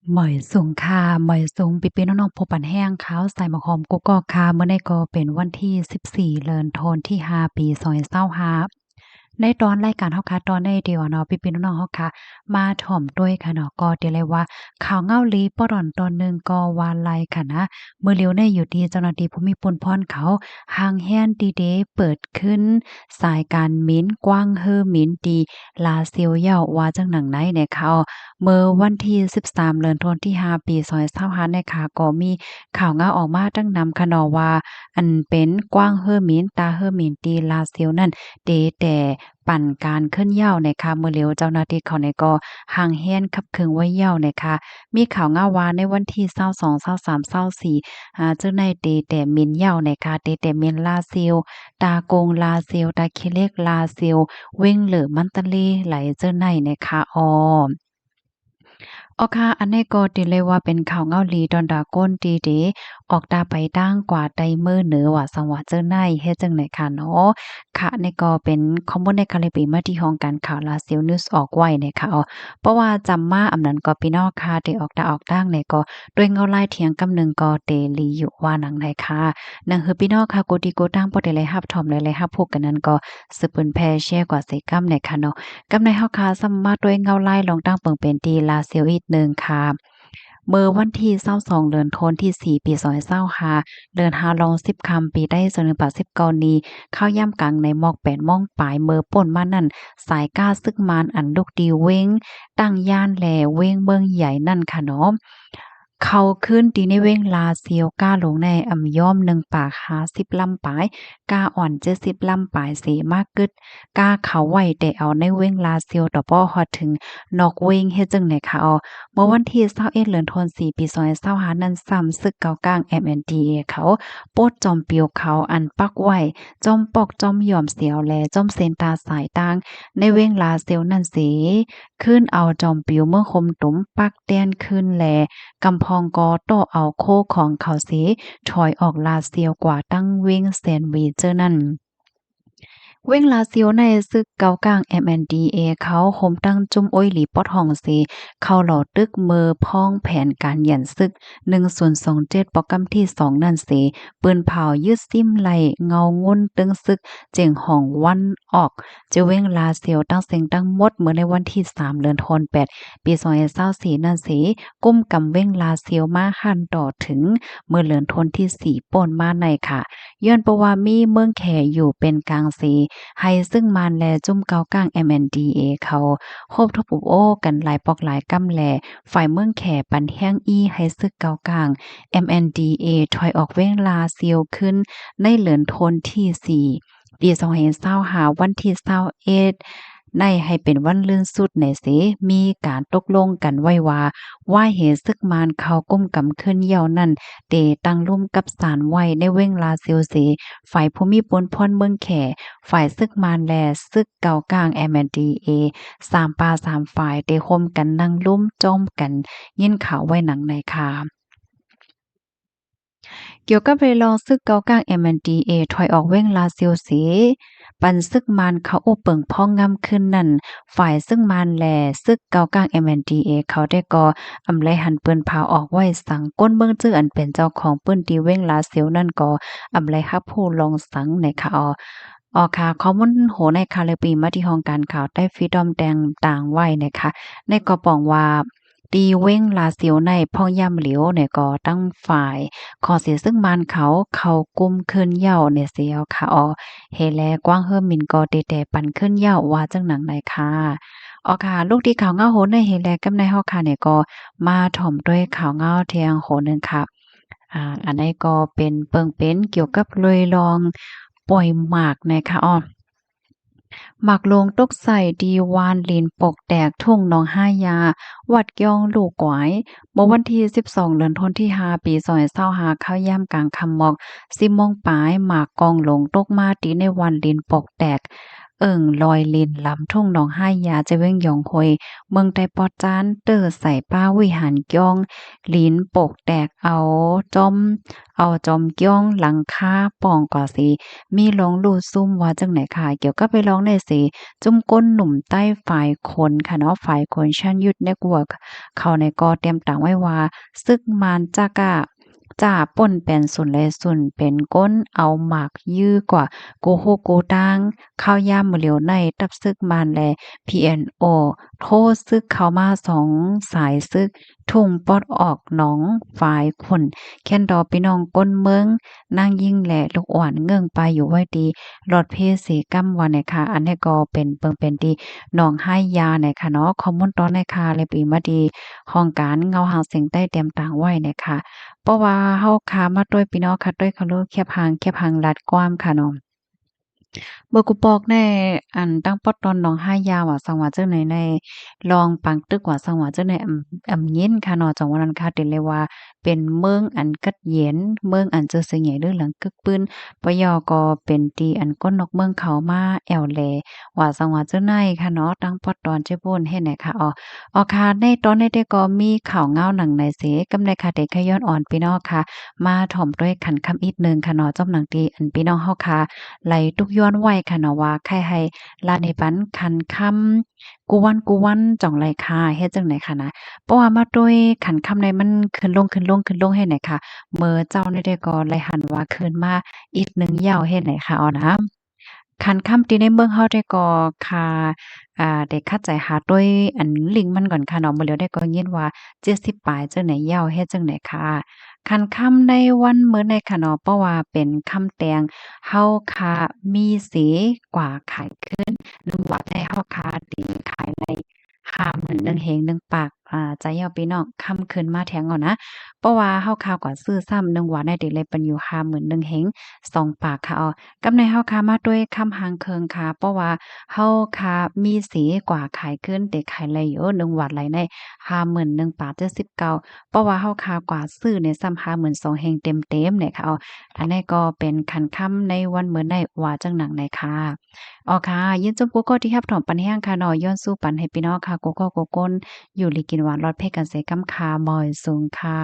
ໝາຍສູງຄ່ະ ໝາຍສູງພີ່ໆນ້ອງໆ ຜູ້ປັນແຮງຂ່າວສາຍໝາກຫອມກຸກກອກຄ່ະ. ມື້ນີ້ກໍເປັນວັນທີສິບສີ່ ເດືອນທັນວາທີຫ້າ ປີສອງພັນຊາວຫ້າ. ໃນຕອນລາຍການເຮົາຄ່ະ ຕອນໃນດຽວເນາະ ພີ່ໆນ້ອງໆເຮົາຄ່ະ ມາຖອມດ້ວຍຄ່ະເນາະ ກໍໄດ້ເລີຍວ່າ ຂ່າວເຫງົາຫຼີປອດອນຕອນໜຶ່ງກໍວ່າໄດ້ຄ່ະນະ. ມື້ຫຼຽວນີ້ຢູ່ທີ່ເຈົ້າໜ້າທີ່ພູມີປູນພອນເຂົາ ຫາງແຮນທີ່ໄດ້ເປີດຄືນສາຍການບິນກວ້າງເຮີບິນທີ່ລາຊຽວເຍົາ ວ່າຈັ່ງໜັງໃນນະຄະ. ເມື່ອວັນທີສິບສາມ ເດືອນທັນວາທີຫ້າ ປີສອງພັນຊາວຫ້ານະຄະ ກໍມີຂ່າວເຫງົາອອກມາຕັ້ງນຳຄະເນາະວ່າ ອັນເປັນກວ້າງເຮີບິນ ຕາເຮີບິນທີ່ລາຊຽວນັ້ນ ໄດ້ແຕ່ປັນການເຄື່ອນເຍົານະຄະ. ມື້ຫຼຽວເຈົ້າໜ້າທີ່ເຂົານີ້ກໍຫາງແຮນຂັບເຄື່ອນໄວ້ເຍົານະຄະ. ມີຂ່າວເຫງົາວ່າໃນວັນທີຊາວສອງ ຊາວສາມ ຊາວສີ່ ອາ ເຈົ້ານາຍໄດ້ແຕ່ບິນເຍົານະຄະ ໄດ້ແຕ່ບິນລາຊຽວ ຕາກົງລາຊຽວ ຕາຂີ້ເຫຼັກລາຊຽວ ເວັງເລີ ມັນຕາເລ ໄຫຼເຈົ້ານາຍນະຄະ. ອໍ ອໍຄ່ະ ອັນນີ້ກໍໄດ້ເລີຍວ່າເປັນຂ່າວເຫງົາຫຼີຕອນດາກົນທີ່ໄດ້ອອກຕາໄປທາງກວ່າໃຕ້ເມືອເໜືອວ່າຊັ້ນວ່າເຈົ້ານາຍ ເຮັດຈັ່ງໃດຄ່ະເນາະ. ຄ່ະ ນີ້ກໍເປັນຂໍ້ມູນໃນຄະລິບອີມາທີ່ຫ້ອງການຂ່າວລາຊຽວນິວສ໌ອອກໄວ້ນະຄະ. ເພາະວ່າຈຳມາອຳນັ້ນກໍພີ່ນ້ອງຄ່ະ ໄດ້ອອກຕາອອກທາງນີ້ກໍ ດ້ວຍເງົາລາຍທຽງກຳໜຶ່ງກໍເຕລີຢູ່ວ່າໜັງໃດຄ່ະ. ໜັງເຮີພີ່ນ້ອງຄ່ະ ໂກດີໂກຕາມ ພໍໄດ້ໄດ້ຮັບຊົມ ແລະ ໄດ້ຮັບຮູ້ກັນນັ້ນກໍ ສືບເຜີຍແຜ່ແຊກວ່າເສກຳໃດຄ່ະເນາະ. ກຳໃນເຮົາຄ່ະ ສຳມາດ້ວຍເງົາລາຍລອງຕັ້ງເບິ່ງເປັນທີ່ລາຊຽວອີກໜຶ່ງຄ່ະ. ເມື່ອວັນທີຊາວສອງ ເດືອນທັນວາທີສີ່ ປີສອງພັນຊາວຫ້າ ເດືອນຫ້າລອງສິບຄ່ຳ ປີໄທ ສອງພັນຊາວເກົ້ານີ້ ເຂົ້າຍາມກາງໃນໝອກແປດໂມງປາຍ ເມື່ອປົນມານັ້ນ ສາຍກ້າຊຶກມານອັນລຸກທີ່ເວັງຕັ້ງຍານ ແລະ ເວັງເມືອງໃຫຍ່ນັ້ນຄ່ະເນາະ ເຂົ້າຄືນທີ່ໃນເວັງລາຊຽວ ກ້າລົງໃນອຳຍອມໜຶ່ງປາກຫ້າສິບລຳປາຍ ກ້າອ່ອນເຈັດສິບລຳປາຍເສ ມາກຶດກ້າເຂົາໄວ້ແຕ່ເອົາໃນເວັງລາຊຽວ ຕໍ່ພໍຮອດເຖິງນອກເວັງ ເຮັດຈັ່ງໃດຄ່ະ. ເມື່ອວັນທີຊາວເອັດ ເດືອນທັນວາ ປີສອງພັນຊາວຫ້ານັ້ນຊ້ຳ ຊຶກເກົ້າກ້າງ ເອັມເອັນດີເອ ເຂົາປົດຈອມປິວເຂົາອັນປັກໄວ້ ຈອມປອກ ຈອມຢອມສຽວ ແລະ ຈອມເສັ້ນຕາສາຍຕາງໃນເວັງລາຊຽວນັ້ນເສ ຄືນເອົາຈອມປິວເມືອໂຮມຕຸມປັກແຕ່ນຄືນ ແລະ ກຳພອງກໍຕໍ່ເອົາໂຄຂອງເຂົາເສ ຖອຍອອກລາຊຽວກວ່າຕັ້ງເວັງແຊນວີເຈີນັ້ນ. ເວັງລາຊຽວໃນຊຶກເກົ້າກ້າງ ເອັມເອັນດີເອ ເຂົາໂຮມຕັ້ງຈຸ້ມໂອ້ຍຫຼີປອດຫ້ອງເສ ເຂົາຫຼໍ່ຕຶກເມີພ້ອງແຜນການຢັນຊຶກ ໜຶ່ງສູນສອງເຈັດ ປອກກຳທີສອງນັ້ນເສ ປືນເຜົາຍຶດຊິມໄລ່ເງົາງຸ່ນຕຶງຊຶກ ເຈັງຫ້ອງວັນອອກ ເຈາເວັງລາຊຽວ ທັງເສັງທັງໝົດ ເມື່ອໃນວັນທີສາມ ເດືອນທັນວາ ປີສອງພັນຊາວສີ່ນັ້ນເສ ກຸມກຳເວັງລາຊຽວມາຫັ້ນຕໍ່ເຖິງ ເມື່ອເດືອນທັນວາທີສີ່ປົນມາໃນຄ່ະ. ຍ້ອນເພາະວ່າມີເມືອງແຂຢູ່ເປັນກາງເສ ໃຫ້ຊຶກມານ ແລະ ຈຸ້ມເກົ້າກ້າງ ເອັມເອັນດີເອ ເຂົາໂຮບທົບອຸບໂອ້ກັນຫຼາຍປອກຫຼາຍກຳ ແລະ ຝ່າຍເມືອງແຂປັ່ນແຮງອີ່ໃຫ້ຊຶກເກົ້າກ້າງ ເອັມເອັນດີເອ ຖອຍອອກເວັງລາຊຽວຄືນ ໃນເດືອນທັນວາທີສີ່ ປີສອງພັນຊາວຫ້າ ວັນທີຊາວເອັດ ໃນໃຫ້ເປັນວັນລື່ນສຸດໃນເສ ມີການຕົກລົງກັນໄວ້ວ່າ ວາຍເຫດຊຶກມານເຂົ້າກຸມກຳຄືນເຍົານັ້ນ ໄດ້ຕັ້ງລຸ່ມກັບສານໄວ້ໃນເວັງລາຊຽວເສ ຝ່າຍຜູ້ມີປຸນພອນເມືອງແຂ ຝ່າຍຊຶກມານ ແລະ ຊຶກເກົ້າກ້າງ ເອັມເອັນດີເອ ສາມປາສາມຝ່າຍ ໄດ້ໂຮມກັນນັ່ງລຸ່ມຈ້ອມກັນຍິນຂ່າວໄວ້ໜັງໃນຄ່ະ. ກ່ຽວກັບເລື່ອງຊຶກເກົ້າກ້າງ ເອັມເອັນດີເອ ຖອຍອອກເວັງລາຊຽວເສ ປັນຊຶກມານເຂົ້າອຸບເປິງພອງງາມຂຶ້ນນັ້ນ ຝ່າຍຊຶກມານ ແລະ ຊຶກເກົ້າກ້າງ ເອັມເອັນດີເອ ເຂົາໄດ້ກໍອຳໄລຫັນປືນເຜົາອອກໄວ້ສັງ ກົ້ນເມືອງຈື່ອັນເປັນເຈົ້າຂອງພື້ນທີ່ເວັງລາຊຽວນັ້ນກໍອຳໄລຮັບຮູ້ລອງສັງໃນຂ່າວ. ອໍ ຄ່ະ ຂໍ້ມູນໂຫໃນຂ່າວເລີຍປີມາທີ່ຫ້ອງການຂ່າວໃຕ້ຟຣີດອມແຕ່ງຕ່າງໄວ້ນະຄະ ໃນກໍປອງວ່າ ທີ່ເວັງລາຊຽວໃນພອງຍາມຫຼຽວໃນກໍຕັ້ງຝ່າຍຂອງເສຊຶກມານເຂົາ ເຂົ້າກຸມຄືນເຍົາໃນເສເອົາຄ່ະ. ອໍ ເຮແລກວ້າງເຮີມິນກໍໄດ້ແຕ່ປັນຄືນເຍົາວ່າຈັ່ງໜັງໃນຄ່ະ. ອໍ ຄ່ະ ລຸກທີ່ຂ່າວເງົາໂຫໜຶ່ງເຮແລກັບໃນເຮົາຄ່ະໃນກໍມາຖອມດ້ວຍຂ່າວເງົາທຽງໂຫໜຶ່ງຄ່ະ. ອາ ອັນໃດກໍເປັນເບິ່ງເປັນກ່ຽວກັບເລື່ອງລອງປ່ອຍໝາກນະຄະ. ອໍ ໝາກໂລງຕົກໃສ່ທີ່ວານລິນປົກແຕກ ທົ່ງໜອງຫ້າຢາ ວັດກ້ອງລູກກວາຍ. ເມື່ອວັນທີສິບສອງ ເດືອນທັນວາທີຫ້າ ປີສອງພັນຊາວຫ້າ ເຂົ້າຍາມກາງຄ່ຳໝອກສິບໂມງປາຍ ໝາກກ້ອງໂລງຕົກມາທີ່ໃນວານລິນປົກແຕກ ເອີ່ງລອຍລິນ ລຳທຸ່ງໜອງຫາຍາ ຈະແຂວງຢອງໂຮຍ ເມືອງໃຕ້ປອດຈານ ເຕີໃສ່ປ່າວິຫານກຽງ ລິນໂປກແຕກເອົາຈອມ ເອົາຈອມກຽງຫຼັງຄາປ່ອງກວ່າເສ ມີລອງຫຼູ່ຊຸ່ມວ່າຈັ່ງໃດຄະ. ກ່ຽວກັບເລື່ອງນີ້ເສ ຈຸ້ມກົ້ນໜຸ່ມໃຕ້ຝາຍຄົນຄະເນາະ ຝາຍຄົນ Shan Youth Network ເຂົານີ້ກໍຕຽມຕາງໄວ້ວ່າ ຊຶກມານຈະກະ ຈະປົນແປນສູນແລສູນເປັນກົ້ນເອົາໝາກຢື້ກວ່າ ກູ່ຫູກູ່ຕາງ ຂ່າວຍາມມື້ຫຼຽວໃນ ທັບຊຶກມານ ແລະ ພີເອັນໂອ ໂທຊຶກເຂົ້າມາສອງສາຍຊຶກ ທຸ່ງປອດອອກໜອງຝາຍຄົນ ແຄ້ນຕໍ່ພີ່ນ້ອງກົ້ນເມືອງ ນາງຍິງ ແລະ ລູກອ່ອນ ເງື່ອນໄປຢູ່ໄວ້ທີ່ລອດເພເສກຳ ວ່າແນ່ຄະ. ອັນນີ້ກໍເປັນເບິ່ງເປັນທີ່ໜອງຫາຍາແນ່ຄະເນາະ. ຂໍ້ມູນຕອນນີ້ຄະ ແລະ ອີງມາທີ່ຫ້ອງການເງົາຫາງສຽງໃຕ້ຕຽມຕາງໄວ້ແນ່ຄະ. ເພາະວ່າເຮົາຄະມາດ້ວຍພີ່ນ້ອງຄະ ດ້ວຍຄາລົບ ແຄບຫາງ ແຄບຫາງລັດກວ້າງຄະເນາະ. ເບິ່ງກູປອກແນ່ ອັນ ທາງປອດຕອນໜອງຫາຍາ ວ່າຊັ້ນວ່າຈັ່ງໃດໃນ ລອງປາງຕຶກ ວ່າຊັ້ນວ່າຈັ່ງໃດ ອຳ ອຳຍິນຄະເນາະ. ຈັ່ງວ່ານັ້ນຄະ ເປັນເລີຍວ່າ ເປັນເມືອງອັນກັດເຢັນ ເມືອງອັນຊື່ສຽງໃຫຍ່ລືອເຫຼືອງກຶກປືນ ປະເຢາະກໍເປັນທີ່ອັນຄົນນອກເມືອງເຂົ້າມາແອວແລ ວ່າຊັ້ນວ່າຈັ່ງໃດຄະເນາະ. ທາງປອດຕອນເຈໂບນເຮັດແນ່ຄະ. ອໍ ອໍຄະ ໃນຕອນນີ້ເດກໍມີຂ່າວງາວໜັງໃນເສ ກຳໃນຄະ ເດກະຍ້ອນອອນພີ່ນ້ອງຄະ ມາຖອມດ້ວຍຂັນຄຳອີກໜຶ່ງຄະເນາະ. ຈອມໜັງທີ່ອັນພີ່ນ້ອງເຮົາຄະ ໄຫຼທຸກຍ້ອນໄວ້ຄະເນາະ ວ່າໃຄ່ໃຫ້ລາດໃຫ້ປັນຂັນຄຳ ກູວັນ ກູວັນ ຈ່ອງໄລຄາ ເຮັດຈັ່ງໃດຄະນະ. ເພາະວ່າມາໂດຍຂັນຄຳໃນມັນຂຶ້ນລົງ ຂຶ້ນລົງ ຂຶ້ນລົງເຮັດໃດຄະ. ເມື່ອເຈົ້ານີ້ເດກໍໄດ້ຫັນວ່າຂຶ້ນມາອີກໜຶ່ງຢາວເຮັດໃດຄະ ເອົານະ. ຂັນຄຳທີ່ໃນເມືອງເຮົາເດກໍຄະ ອ່າ ໄດ້ຂັດໃຈຫາໂດຍອັນລິງມັນກ່ອນຄະເນາະ. ມື້ລຽວເດກໍຍິນວ່າເຈັດສິບປາຍຈັ່ງໃດຢາວເຮັດຈັ່ງໃດຄະ. ຂັນຄຳໃນວັນມື້ໃນຄະເນາະ ເພາະວ່າເປັນຄຳແຕ່ງ ເຮົາຄະມີເສກວ່າຂາຍຄືນ ໜຶ່ງວາດໃນເຮົາຄະເດຂາຍໃນ ຫ້າໝື່ນໜຶ່ງເຮງໜຶ່ງປາກ ອາ ໃຈຍອດພີ່ນ້ອງຄຳຄືນມາແທງເອົານະ. ເພາະວ່າເຮົາຄາກວ່າຊື້ຊ້ຳ ໜຶ່ງວາດໃນເດເລີຍປັນຢູ່ຫ້າໝື່ນໜຶ່ງເຮງສອງປາກຄະ. ເອົາ ກຳໃນເຮົາຄາມາດ້ວຍຄຳຫາງເຄິ່ງຄະ ເພາະວ່າເຮົາຄາມີເສກວ່າຂາຍຄືນ ເດຂາຍໄລຢູ່ ໜຶ່ງວາດໄລໃນຫ້າໝື່ນໜຶ່ງປາກເຈັດສິບເກົ້າ ເພາະວ່າເຮົາຄາກວ່າຊື້ໃນຊ້ຳຫ້າໝື່ນສອງເຮງເຕັມໆ ແນ່ຄະ. ເອົາ ອັນນີ້ກໍເປັນຂັນຄຳໃນວັນມື້ໃນວ່າຈັ່ງໜັງໃນຄະ. ອໍຄະ ຍິນຊົມກູ່ກໍທີ່ຮັບຖອມປັນແຮງຄະເນາະ. ຍ້ອນສູ້ປັນໃຫ້ພີ່ນ້ອງຄະ ກູ່ກໍກູ່ຄົນ ຢູ່ດີກິນຫວານ ລອດເພກັນເສກຳຄະ. ໝາຍສູງຄະ.